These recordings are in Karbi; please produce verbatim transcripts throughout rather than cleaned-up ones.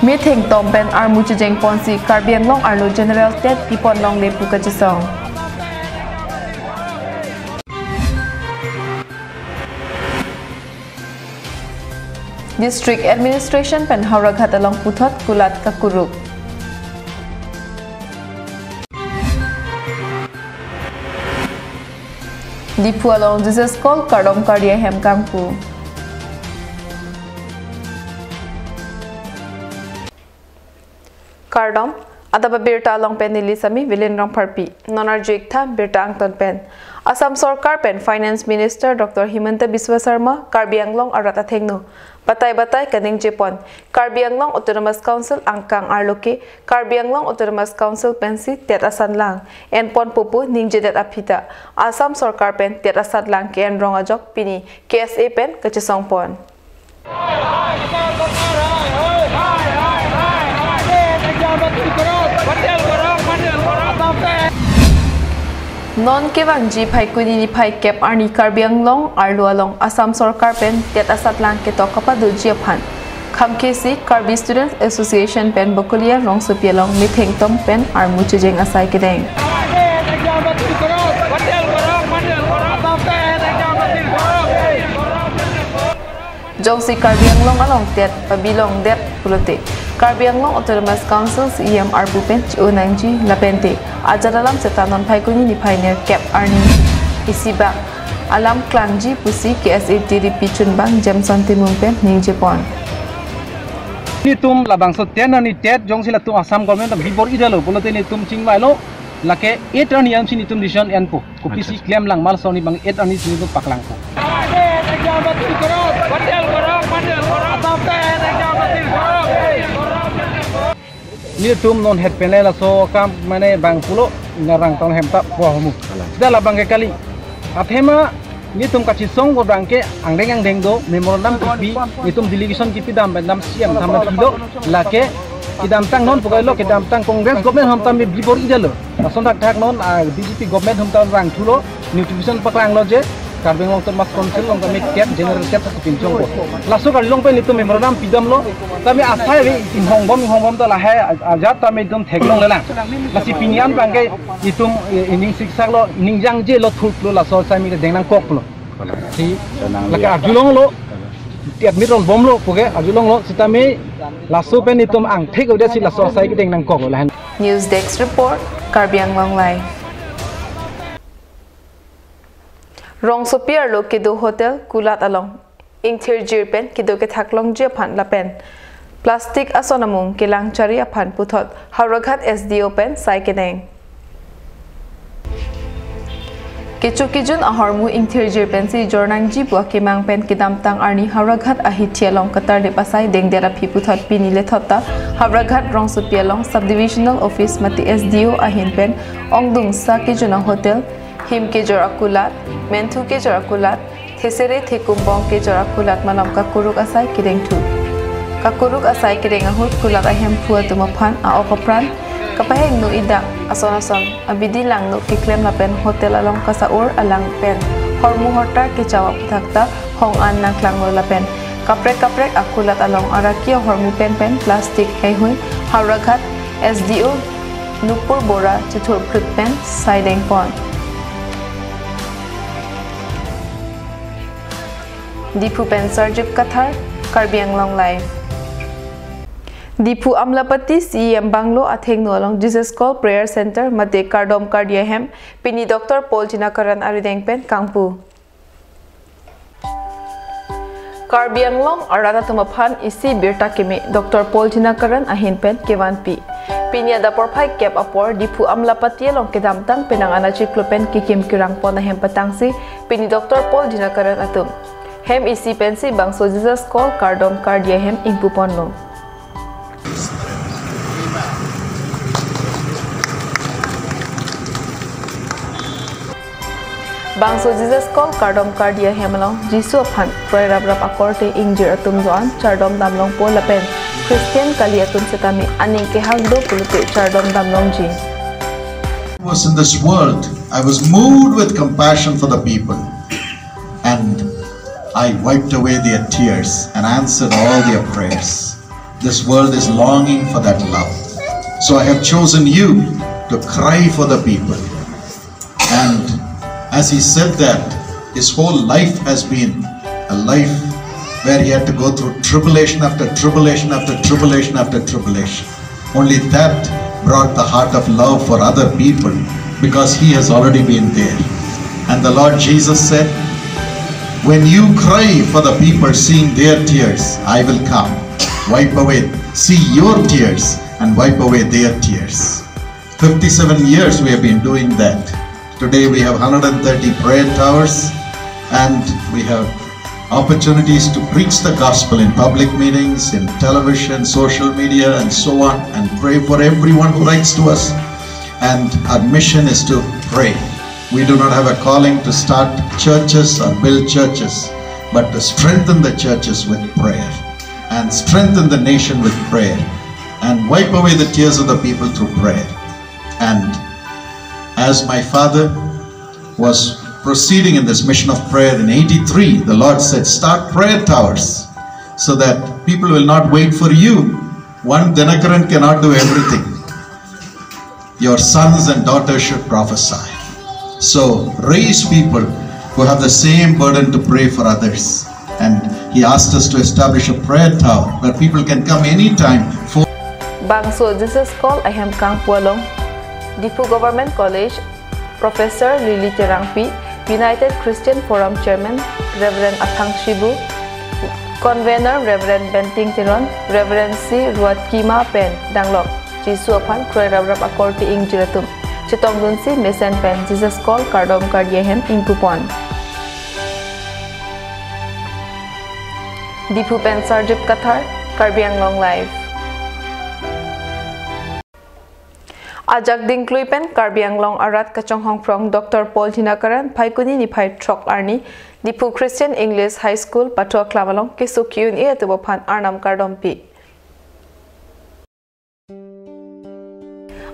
Methengtom pen armu chejeng ponsi Karbi Anglong arlo General TET kepon longle pu kachesong. District Administration pen Howraghat along puthot kulat kakuruk. Diphu along Jesus Call kardom kardi ahem kangpu. Kardom, adap abirta along pen neli sami Vilin Rongpharpi. Non arju-ik tha birta angton pen. Assam Sorkar pen Finance Minister Doctor Himanta Biswa Sarma Karbi Anglong arat athengno batai batai kaningje pon. Karbi Anglong Autonomous Council angkang arlo ke Karbi Anglong Autonomous Council pensi TET asan lang en ponpo pu ningjedet aphi ta Assam Sorkar pen TET asan lang ke-en rong ajok pini K S A pen kachesong pon. Non kevangji Phaikuni niphai kep arni Karbi Anglong arlo along Assam Sorkar pen TET asan lang ketok kapadoji aphan khamkhesi Karbi Students Association pen Bokolia rongsopi along methengtom pen armu chejeng asai kedeng. Jongsi Karbi Anglong along TET pabilongdet pulote Karbi Anglong Autonomous Council C E M arpu pen chi-o nangji lapente ajat alam seta non Phaikuni niphai nerkep arni isibak alam klangji pusi K S A T D P chunbang Jameson Timung pen ningje pon. Netum labangso TET arni TET jongsi latum Assam government bibor-idetlo pulote netum chingvailo, lake eight arni ansi netum decision enpo. Kopisi Acha. Klem lang mal soni bang eight arni sini tu paklangpo. Netum non het pen laso akam mane bang pulo narang tong hem ta po homu. Alang. Sita labang ke kali. Athema netum kachesong godang ke angdeng angdeng do memorandum kipi netum delegation kipi dam dam C E M tham na pido lake kedamtang non pukai lo kedamtang Congress government hom tam bibor-idetlo. Lason thak thak non, ah, B J P government hom tam rang thulo notification paklanglo je Karbi Anglong Autonomous Council along kami TET general TET sa kepinchong ko. Laso kali along pen netum memorandum pidamlo. Kami asai ave inghongbom inghongbom ta lahai ajat kami netum theklonglelang. Lasi pini an bang ke netum, eh, ining siksaklo, ining jangjelo thuklo laso asai mi deng nangkoklo. Si, lake arjulonglo, admit rongbomlo, puke arjulonglo, sitame laso pen netum angthek udah si laso asai kedeng nangkoklo lahen. News Desk Report, Karbi Anglong Live. Rongsopi arlo kedo hotel kulat along ingthirjir pen kedo kethak longji aphan lapen plastic ason amung kelang chari aphan puthot Howraghat S D O pen sai kedeng. Kecho kejun ahormu ingthirjir pensi jornangji pu akemang pen kedamtang arni Howraghat ahithi along katarlip asai dengdet aphi puthot pini lethot ta Howraghat rongsopi along Subdivisional Office mate S D O ahin pen ongdung sa kejun ahotel, him kejor akulat, menthu kejor akulat, thesere thekumbong kejor akulat malom kakuruk asai kedengthu. Kakuruk asai kedeng ahut kulat ahemphu atum aphan a-ok apran kapahingno idak ason ason abidi langno keklem lapen hotel along kasa-ur alang pen hormu hortar kechawa puthak ta hong an nangklanglo lapen kaprek kaprek akulat along araki ahormu pen pen plastic heihui Howraghat S D O Nupur Bora chithurphit pen sai dengpon. Diphu pen Sarjip Kathar, Karbi Anglong Live. Diphu Amlapatti C E M Bungalow athengno along Jesus Call Prayer Center mate kardom kardi ahem pini Doctor Paul Jinakaran arideng pen kangpu. Karbi Anglong arat atum aphan isi birta keme Doctor Paul Jinakaran ahin pen kevanpi. Pini adap porphai kep apor Diphu Amlapatti along kedamtang penang an achiklo pen kekim kerang pon ahem patangsi pini Doctor Paul Jinakaran atum hem isi pensi bangso Jesus Call kardom kardi ahem ingpu ponlo. Bangso Jesus Call kardom kardi ahem along Jisu aphan kroi rap rap akorte ingjir atum do-an chardom damlongpo lapen Christian kali atum setame aning kehang do pulote chardom damlongji. Was in this world, I was moved with compassion for the people, and I wiped away their tears and answered all their prayers. This world is longing for that love. So I have chosen you to cry for the people. And as he said that, his whole life has been a life where he had to go through tribulation after tribulation after tribulation after tribulation. Only that brought the heart of love for other people, because he has already been there. And the Lord Jesus said, "When you cry for the people, seeing their tears, I will come, wipe away, see your tears, and wipe away their tears." Fifty-seven years we have been doing that. Today we have hundred and thirty prayer towers, and we have opportunities to preach the gospel in public meetings, in television, social media, and so on, and pray for everyone who writes to us. And our mission is to pray. We do not have a calling to start churches or build churches, but to strengthen the churches with prayer and strengthen the nation with prayer and wipe away the tears of the people through prayer. And as my father was proceeding in this mission of prayer in eighty-three, the Lord said, "Start prayer towers so that people will not wait for you. One Dinakaran cannot do everything. Your sons and daughters should prophesy." So raise people who have the same burden to pray for others. And he asked us to establish a prayer tower where people can come anytime for Bangso Jesus Call ahem kangpu along Diphu Government College Professor Lily Terangpi, United Christian Forum Chairman Reverend Athang Shibu, Convener Reverend Benting Teron, Reverend C Ruatkima pen danglok Jisu aphan kroi raprap akorte ingjir atum chetongdunsi mesen pen Jesus Call kardom kardi ahem ingpupon. Diphu pen Sarjip Kathar, Karbi Anglong Live. Ajak dingklui pen Karbi Anglong arat kachonghongphrong Doctor Paul Dinakaran Phaikuni niphai throk arni Diphu Christian English High School pathu aklam along keso ki-un-e atum aphan Arnam kardom pi.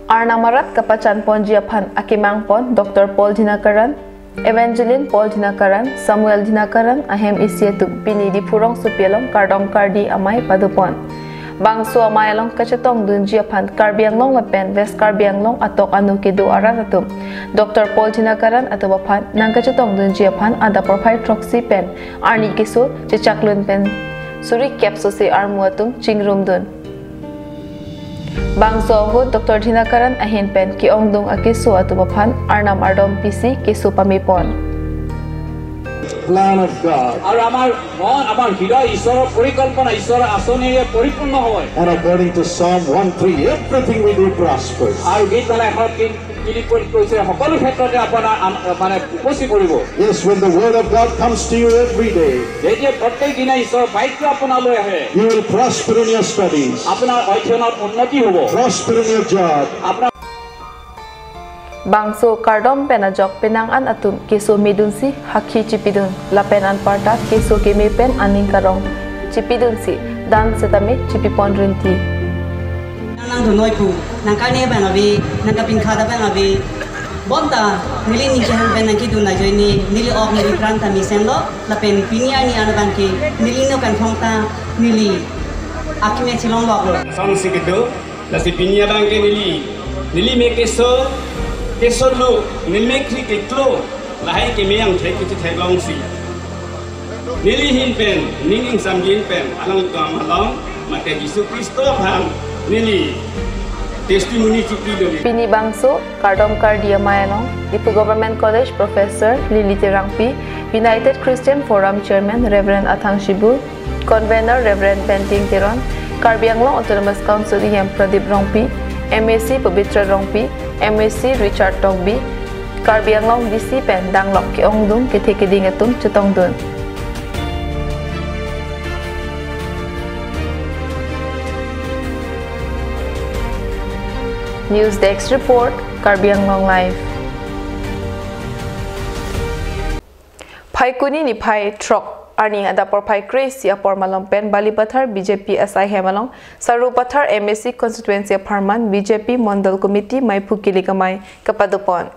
Arnam arat kapachan ponji aphan akemang pon Doctor Paul Dinakaran, Evangeline Paul Dinakaran, Samuel Dinakaran ahem isi atum pini Diphu rongsopi along kardom kardi amei padopon. Bangso amei along kachetongdunji aphan Karbi Anglong lapen West Karbi Anglong atok anu kedo arat atum Doctor Paul Dinakaran atum aphan nangkachetongdunji aphan adap porphai throksi pen arni keso chechaklun pen suri kep sose armu atum chingrumdun. Bangso ahut Doctor Dinakaran ahin pen ke-ongdung akeso atum aphan Arnam ardom pisi keso pamepon. Plan of God. আৰু আমাৰ মন, আমাৰ হৃদয় ঈশ্বৰৰ পৰিকল্পনা, ঈশ্বৰৰ আঁচনিৰে পৰিপূৰ্ণ হয়। And according to Psalm one three, everything we do prospers. আৰু গীত মালা এশ তিনি, তিনিপতি কৈছে, সকলো ক্ষেত্ৰতে আপোনাৰ আম-, মানে উপচি পৰিব। Yes, when the word of God comes to you every day, যেতিয়া প্ৰত্যেক দিনাই ঈশ্বৰৰ বাক্য আপোনালৈ আহে, you will prosper in your studies, আপোনাৰ অধ্যয়নত উন্নতি হ'ব, prosper in your job. আপোনাৰ Bangso kardom pen ajok penang an atum keso medunsi hakhi chipidun lapen anparta keso keme pen aning karong chipidunsi dan setame chipipon rinti. Nang nangdunoi pu, nangkarni abang ave, nangkapinkhat abang ave. Bonta neli ning kehang pen nangkedun ajoine, neli ok neli pran ta mesenlo, lapen pini arni an abang ke neli no kankhong ta neli akeme chelongloklo. Song si kedo, lasi pini abang ke neli, neli me keso, keso lo, neli me kri keklo, lahai keme angthek kechethe longsi. Neli ahin pen, ning ingsamjin pen, alangtum along, mate Jisu Khristo aphan, neli testimony chipidun. Pini bangso kardom kardi amei along Diphu Government College Professor Lily Terangpi, United Christian Forum Chairman Reverend Athang Shibu, Convener Reverend Benting Teron, Karbi Anglong Autonomous Council E M Pradip Rongpi, M A C Pabitra Rongpi, M A C Richard Tokbi, Karbi Anglong D C pen danglok ke-ongdung kethe keding atum chetongdun. News Desk Report, Karbi Anglong Live. Phaikuni niphai throk arni adap porphai kre-isi apor malom pen Balipathar B J P asai hem along Sarupathar M A C constituency apharman B J P Mondol Committee maiphu kilik amei kapadopon.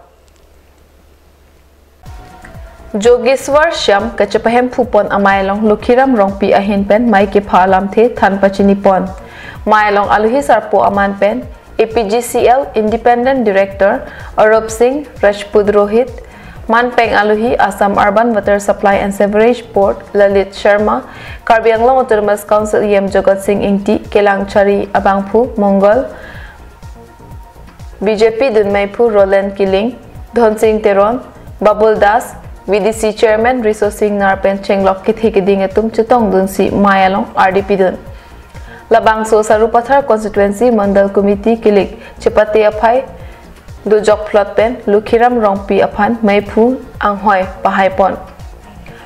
Jogeshwar Shyam kachepahemphupon amei along Lokhiram Rongpi ahin pen mei kepha alamthe than pachinipon. Mei along alohi sarpo aman pen A P G C L Independent Director Arup Singh, Rajput Rohit, manpeng alohi Assam Urban Water Supply and Sewerage Board Lalit Sharma, Karbi Anglong Autonomous Council E M Jagat Singh Ingti, Kelang Chari abangphu Mongol, B J P dun meiphu Roland Killing, Dhonsing Teron, Babul Das, V D C Chairman Riso Singnar pen chenglok kethe keding atum chetongdunsi mei along ardi pidun. Labangso Sarupathar Constituency Mandal Committee kilik chepate aphai dojok plot pen Lukhiram Rongpi aphan meiphu anghoi pahaipon.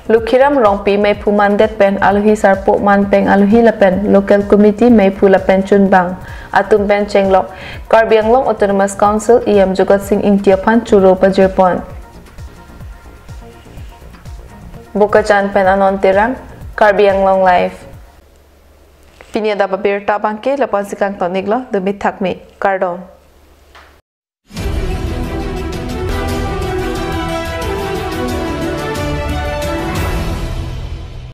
Lukhiram Rongpi meiphu mandet pen alohi sarpo manpeng alohi lapen local committee meiphu lapen chunbang atum pen chenglok Karbi Anglong Autonomous Council E M Jagat Singh Ingti aphan choro pajirpon. Bokajan pen Anon Terang, Karbi Anglong Live. Pini adap abirta abangke lapu-ansi kangton-iklo, dumi thakmi, kardom.